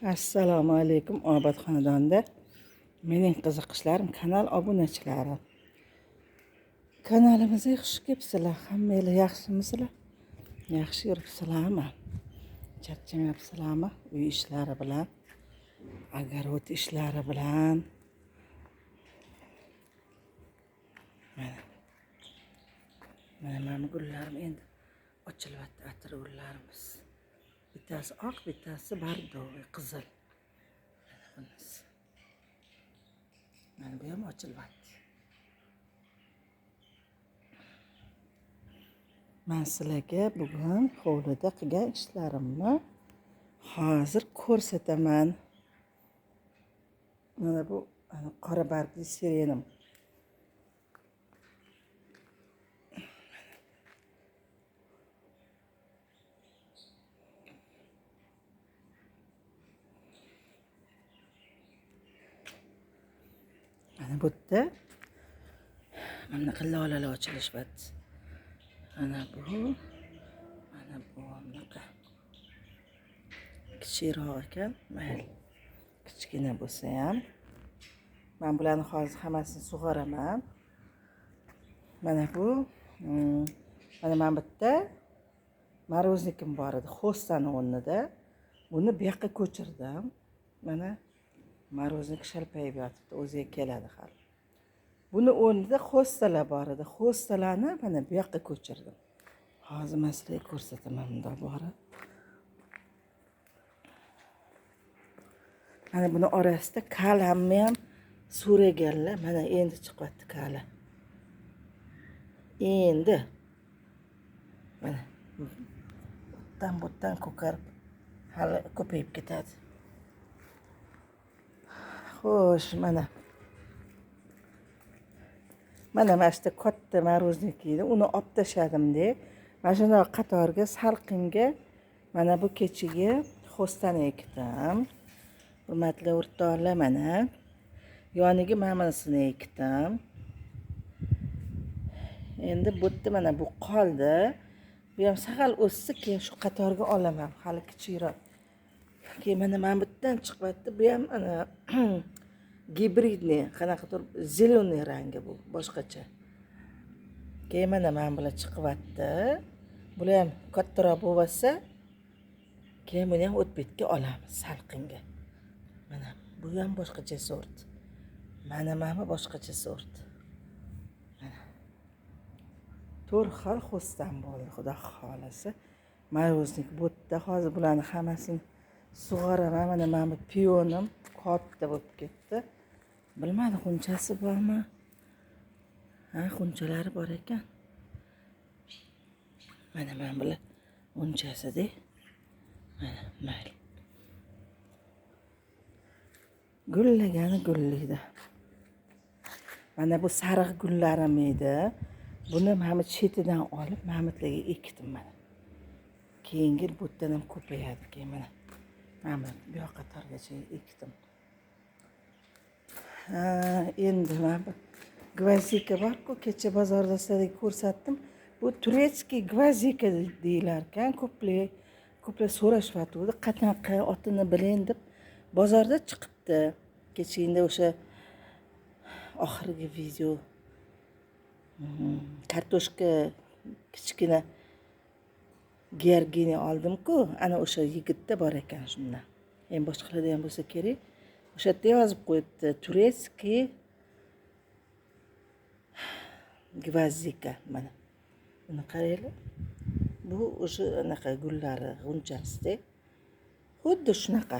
Assalomu alaykum Obod xonadonida mening qiziqishlarim kanal obunachilari. Kanalimizga xush kelibsizlar. Hammanglar yaxshimisizlar? Yaxshi yuribsizlarmi? Charchamayapsizlarmi? Uy ishlari bilan, огород ishlari bilan. Mana gullarim endi ochilyapti, atir gullarimiz. Bittasi oq, bittasi bordoviy, qizil. Mana bunisi. Mana bu ham ochilyapti. Men sizlarga bugun hovlida qilgan ishlarimni hozir ko'rsataman. Mana bu qora bargli sirenim. Mana bu yerda mana bunaqa lolalar ochilishyapti. Mana bu bunaqa kichikroq ekan, mayli, kichkina bo'lsa ham. Men bularni hozir hammasini sug'oraman. Mana bu, mana bu yerda moroznikim bor edi, xostani o'rnida. Buni bu yoqqa ko'chirdim. Mana moroznik shalpayib yotibdi, o'ziga keladi hali. Buni o'rnida xostalar bor edi. Xostalarni mana bu yoqqa ko'chirdim. Hozir men sizlarga ko'rsataman bundoq borib. Mana buni orasida kalamni ham so'raganlar. Mana endi chiqyapti kala. Endi mana butdan ko'karib hali ko'payib ketadi. Xo'sh, mana mana shu katta moroznik edi, uni olib tashladim-da. Mana shunday qatorga, salqinga mana bu kechagi xostani ekdim. Hurmatli o'rtoqlar, mana yoniga mana bunisini ekdim. Endi bu yerda mana bu qoldi. Bu ham sal o'ssa keyin shu qatorga olaman, hali kichikroq. Keyin mana bu yerdan chiqyapti. Bu ham ana gibridni, qanaqadir zeleniy rangi bu, boshqacha. Keyin mana bular chiqyapti. Bular ham kattaroq bo'lsa, keyin buni ham o't betga olamiz salqinga. Mana bu ham boshqacha sort. Mana bu boshqacha sort. Mana to'rt xil xostan bo'ldi, xudo xolasa. Moroznik bu yerda hozir bularni hammasini sug'oraman. Mana bu piyonim katta bo'lib ketdi. Bilmadim, xunchasi bormi? Ha, xunchalari bor ekan. Mana bular xunchasi-da. Mana mayli. Gullagani gullaydi. Mana bu sariq gullarim edi. Buni mana chetidan olib mamitlarga ekdim mana. Keyingi bu yerdan ham ko'payadi keyin mana. Mana bu yoq qatorgacha ekdim. Ha, endi mana bu gvazika bor-ku, kecha bozorda sizlarga ko'rsatdim. Bu турецкий gvazika deyilar ekan. Ko'plar so'rashyapti, qanaqa otini biling deb. Bozorda chiqibdi. Kecha o'sha oxirgi video kartoshka kichkina georgini oldim-ku, ana o'sha yigitda bor ekan shundan. Endi boshqalarda ham bo'lsa kerak. O'sha yerda yozib qo'yibdi, турецкий gvazika. Mana buni qaranglar. Bu o'sha anaqa gullari g'unchasida. Xuddi shunaqa.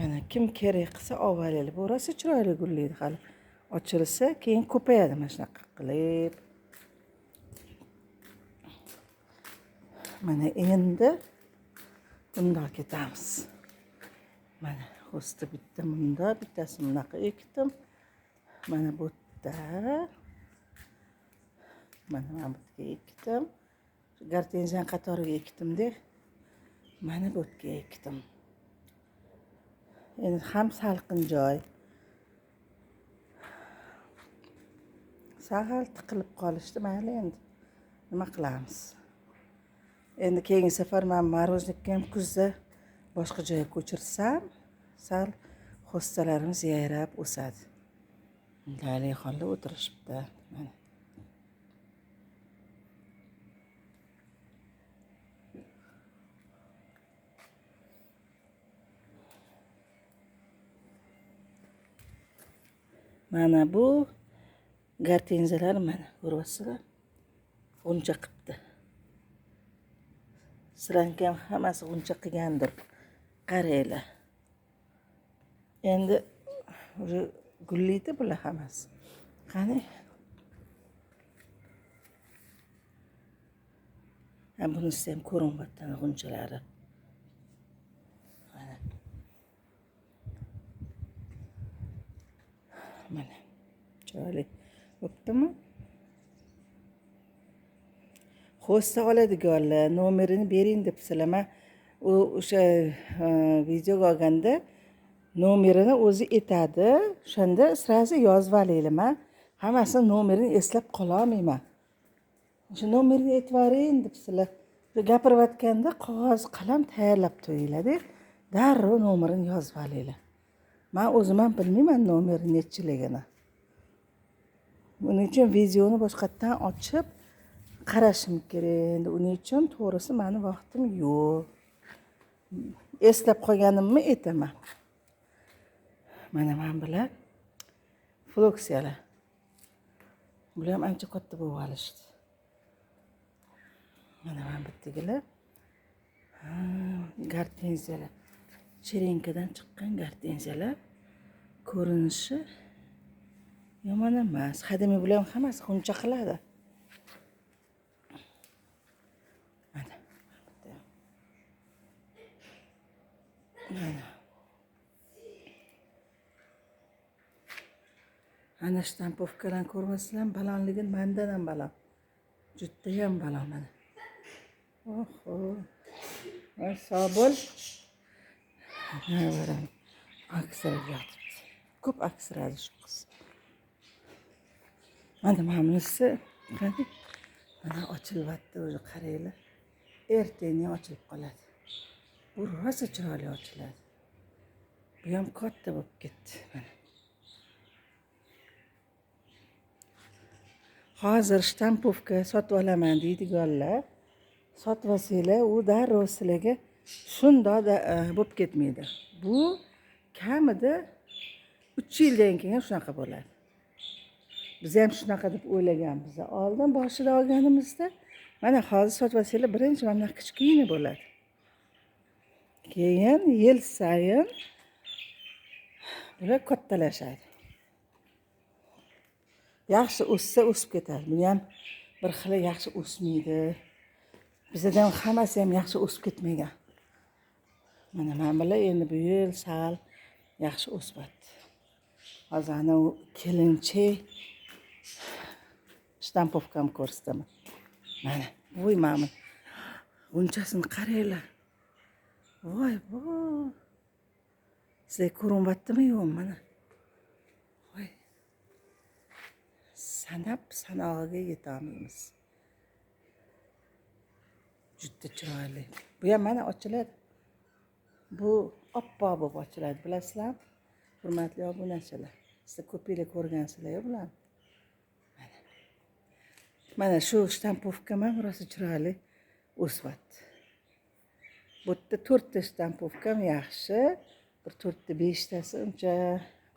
Ana kim kerak qilsa olib. Bu rosa chiroyli gullaydi hali. Ochilsa keyin ko'payadi mana shunaqa qilib. Mana endi bundoq ketamiz. Mana xosta bitta bunda, bittasi bunaqa ekdim. Mana bu yerda mana bu yerga ekdim. Gortenziya qatoriga ekdim-da. Mana bu yerga ekdim. Endi ham salqin joy. Sal tiqilib qolishdi, mayli endi. Nima qilamiz? Endi keyingi safar men moroznikka ham kuzda Boshqa joyga ko'chirsam, sal xostalarimiz yayrab o'sadi. Laylixonlar o'tirishibdi. Mana. Mana bu gortenziyalar mana ko'ryapsizlar. G'uncha qilibdi. Sizlarniki ham hammasi g'uncha qilgandir. Qaranglar. Endi уже gullaydi bular hammasi. Qani? Ha, bunisi ham ko'rinyapti g'unchalari. Mana. Mana. Chiroyli bo'ptimi? Xo'sta oladiganlar nomerini bering debsizlar. Men u o'sha videoga olganda nomerini o'zi aytadi. O'shanda sразу yozib olinglar. Men hammasini nomerini eslab qola olmayman. O'sha nomerini aytib yuboring debsizlar. Gapirayotganda qog'oz, qalam tayyorlab qo'yinglar-da. Darrov nomerini yozib olinglar. Men o'zim ham bilmayman nomeri nechiligini. Buning uchun videoni boshqatdan ochib qarashim kerak. Endi uning uchun to'g'risi meni vaqtim yo'q. Eslab qolganimni aytaman. Mana men bilan floksiyalar. Bular ham ancha katta bo'lib olishdi. Mana men bittagilar. Ha, gortenziyalar. Cherenkadan chiqqan gortenziyalar ko'rinishi yomon emas. Hademay bular ham hammasi g'uncha qiladi. Mana. Mana. Ana shtampovkalarni ko'rmasizlar, balonligini mendan ham balon. Judayam balon mana. Oho. Voy sog' bo'l. Aksirib yotibdi. Ko'p aksiradi shu qiz. Mana bunisi qani? Mana ochilyapti o'zi, qaranglar. Ertaga ochilib qoladi. Bu rosa chiroyli ochiladi. Bu ham katta bo'lib ketdi mana. Hozir shtampovka sotib olaman deydiganlar, sotib olsanglar, u darrov sizlarga shundoq bo'lib ketmaydi. Bu kamida 3 yildan keyin shunaqa bo'ladi. Biz ham shunaqa deb o'ylaganmiz. Oldin boshida olganimizda mana hozir sotib olsanglar birinchi mana bunaqa kichkina bo'ladi. Keyin yil sayin bular kattalashadi. Yaxshi o'ssa o'sib ketadi. Buni ham bir xili yaxshi o'smaydi. Bizda ham hammasi ham yaxshi o'sib ketmagan. Mana men bilan endi bu yil sal yaxshi o'syapti. Hozir ana u kelinchak shtampovkam ko'rsataman. Mana, voy mana. G'unchasini qaranglar. Voy voy. Sizga ko'rinyaptimi yo'qmi mana? Voy. Sanab sanog'iga yeta olmaymiz. Juda chiroyli. Bu ham mana ochiladi. Bu oppoq bo'lib ochiladi, bilasizlarmi? Hurmatli obunachilar, sizlar ko'pinglar ko'rgansizlar bularni. Mana. Mana shu shtampovkam ham rosa chiroyli o'syapti. Bu yerda 4 ta shtampovkam yaxshi, bir 4 ta 5 tasi uncha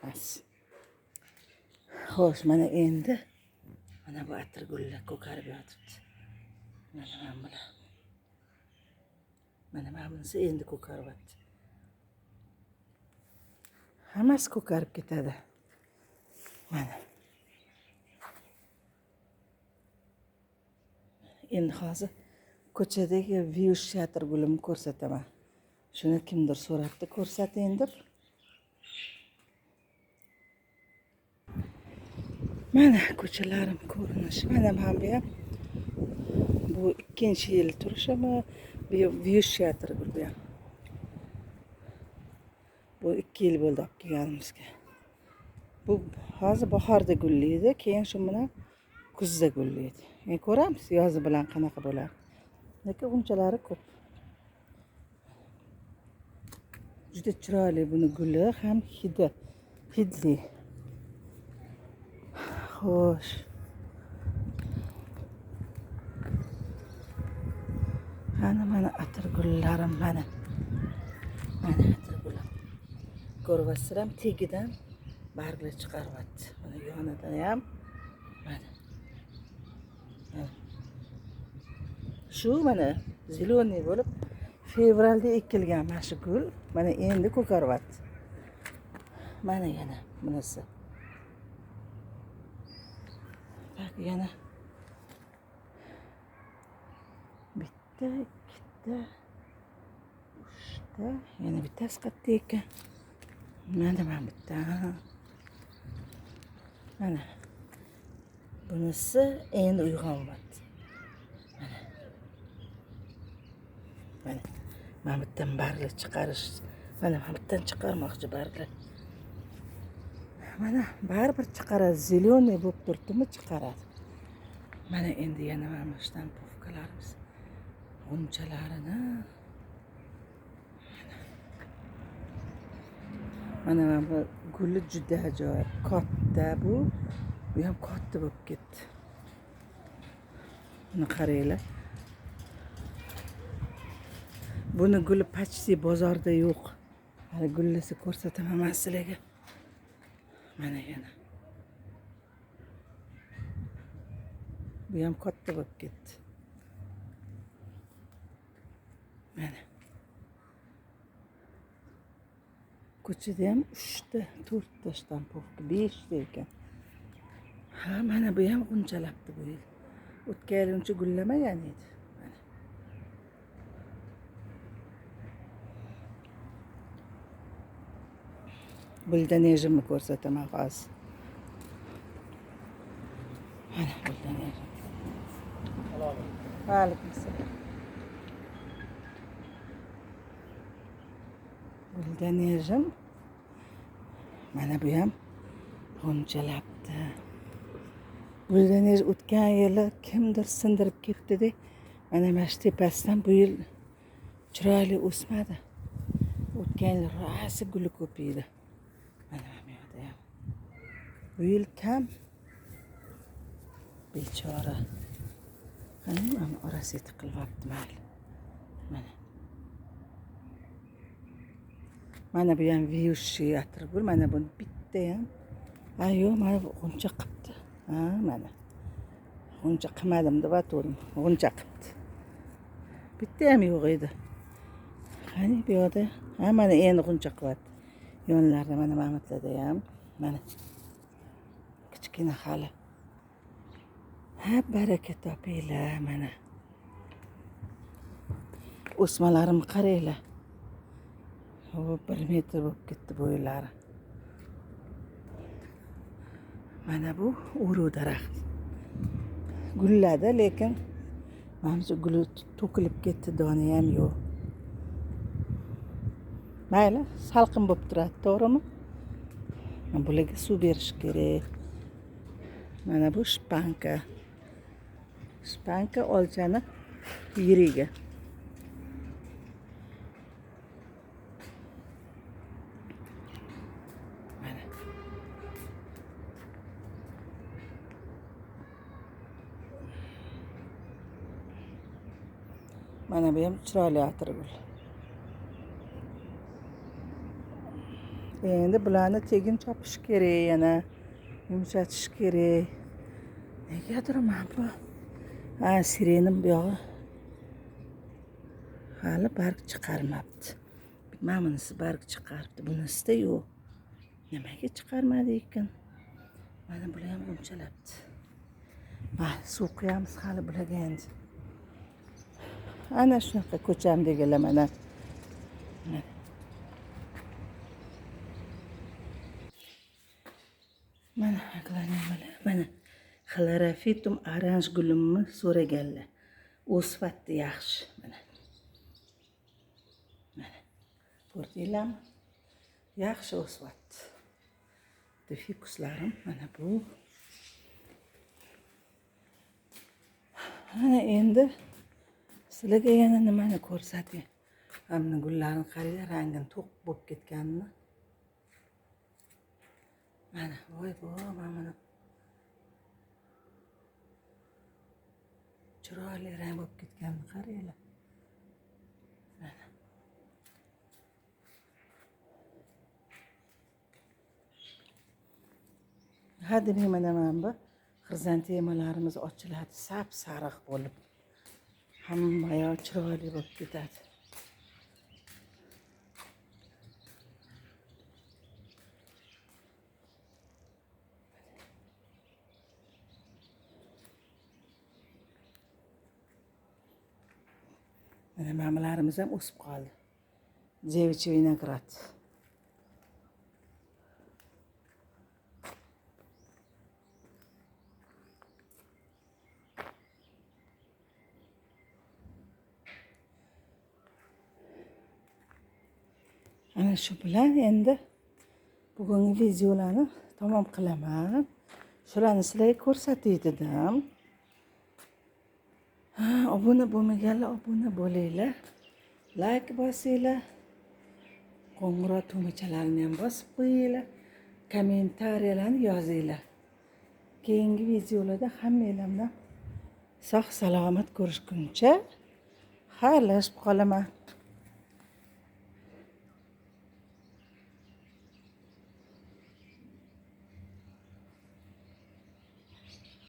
emas. Xo'sh, mana endi mana bu atirgullar ko'karib yotibdi. Mana mana bular. Mana mana bunisi endi ko'karyapti. Hammasi ko'karib ketadi. Mana. Endi hozir ko'chadagi vyush atirgulimni ko'rsataman. Shuni kimdir so'rabdi, ko'rsating deb. Mana ko'chalarim ko'rinishi. Mana bu ham bu 2-yil turishimi? Vyush atirgul bu ham. Bu 2 yil bo'ldi olib kelganimizga. Bu hozir bahorda gullaydi, keyin shu bilan kuzda gullaydi. Endi ko'ramiz yozi bilan qanaqa bo'ladi. Lekin g'unchalari ko'p. Juda chiroyli buni guli ham hidi, hidli. Xo'sh. Ana mana atirgullarim mana. Mana atirgulim. Ko'ryapsizlar, tegidan barglar chiqaryapti. Mana yonidan ham mana. Shu mana zelyoniy bo'lib fevralda ekilgan mana shu gul mana endi ko'karyapti. Mana yana bunisi. Tak yana bitta, ikkita, uchta, yana bittasi qayerda ekan? Mana mana bitta. Mana bunisi endi uyg'onyapti. Mana. Mana mana bittadan barglar chiqarish. Mana mana bittadan chiqarmoqchi barglar. Mana baribir chiqaradi, zelyoniy bo'lib turibdimi, chiqaradi. Mana endi yana mana shtampovkalarimiz g'unchalarini. Mana mana bu guli juda ajoyib, katta bu. Bu ham katta bo'lib ketdi. Buni qaranglar. Buni guli почти bozorda yo'q. Hali gullisi ko'rsataman men sizlarga. Mana yana. Bu ham katta bo'lib ketdi. Mana. Ko'chada ham 3 ta, 4 ta shtampovka, 5 ta ekan. Ha, mana bu ham g'unchalabdi bu yil. O'tgan yil uncha gullamagan edi. Mana. Buldanejimni ko'rsataman hozir. Mana buldanejim. Va alaykum assalom. Buldanejim. Mana bu ham g'unchalabdi. Buldanej o'tgan yili kimdir sindirib ketdi-da. Mana mana shu tepasidan bu yil chiroyli o'smadi. O'tgan yil rosa guli ko'p edi. Mana bu yerda ham. Bu yil kam. Bechora. Qani mana orasiga tiqilyapti mayli. Mana. Mana bu ham viyushi atirgul. Mana buni bitta ham. Ha, yo'q, mana bu g'uncha qilibdi. Ha, mana. G'uncha qilmadim deb aytdim. G'uncha qilibdi. Bitta ham yo'q edi. Qani bu yoqda? Ha, mana endi g'uncha qilyapti. Yonlarida mana mamitlarda ham mana kichkina hali. Ha, baraka topinglar mana. O'smalarimni qaranglar. O 1 metr bo'lib ketdi bo'ylari. Mana bu o'ruq daraxt. Gulladi, lekin mana shu guli to'kilib ketdi, dona ham yo'q. Mayli, salqin bo'lib turadi, to'g'rimi? Bularga suv berish kerak. Mana bu shpanka. Shpanka olchani yirigi. Mana. Mana bu ham chiroyli atirgul. Endi bularni tegin chopish kerak, yana yumshatish kerak. Negadir mana bu ha, sirenim bu yog'i hali barg chiqarmabdi. Mana bunisi barg chiqaribdi, bunisida yo'q. Nimaga chiqarmadi ekan? Mana bular ham g'unchalabdi. Ha, suv quyamiz hali bularga endi. Ana shunaqa ko'chamdagilar mana. Mana aglanimalar, mana xlorofitum oranj gulimni so'raganlar. O'sfatdi yaxshi mana. Mana. Ko'rdinglarmi? Yaxshi o'sfatdi. Fikuslarim mana bu. Mana endi sizlarga yana nimani ko'rsatay? Mana gullarini qaranglar, rangini to'q bo'lib ketganini. Mana voy bu, mana buni chiroyli rang bo'lib ketganini qaranglar. Mana. Hademay mana bu xrizantemalarimiz ochiladi, sap-sariq bo'lib. Hamma yoq chiroyli bo'lib ketadi. Mana mamalarimiz ham o'sib qoldi. Девичий виноград. Ana shu bilan endi bugungi videolarni tamom qilaman. Shularni sizlarga ko'rsatay dedim. Obuna bo'lmaganlar obuna bo'linglar. Like bosinglar. Qo'ng'iroq tugmachalarini ham bosib qo'yinglar. Kommentariyalarni yozinglar. Keyingi videolarda hammanglar bilan sog' salomat ko'rishguncha xayrlashib qolaman.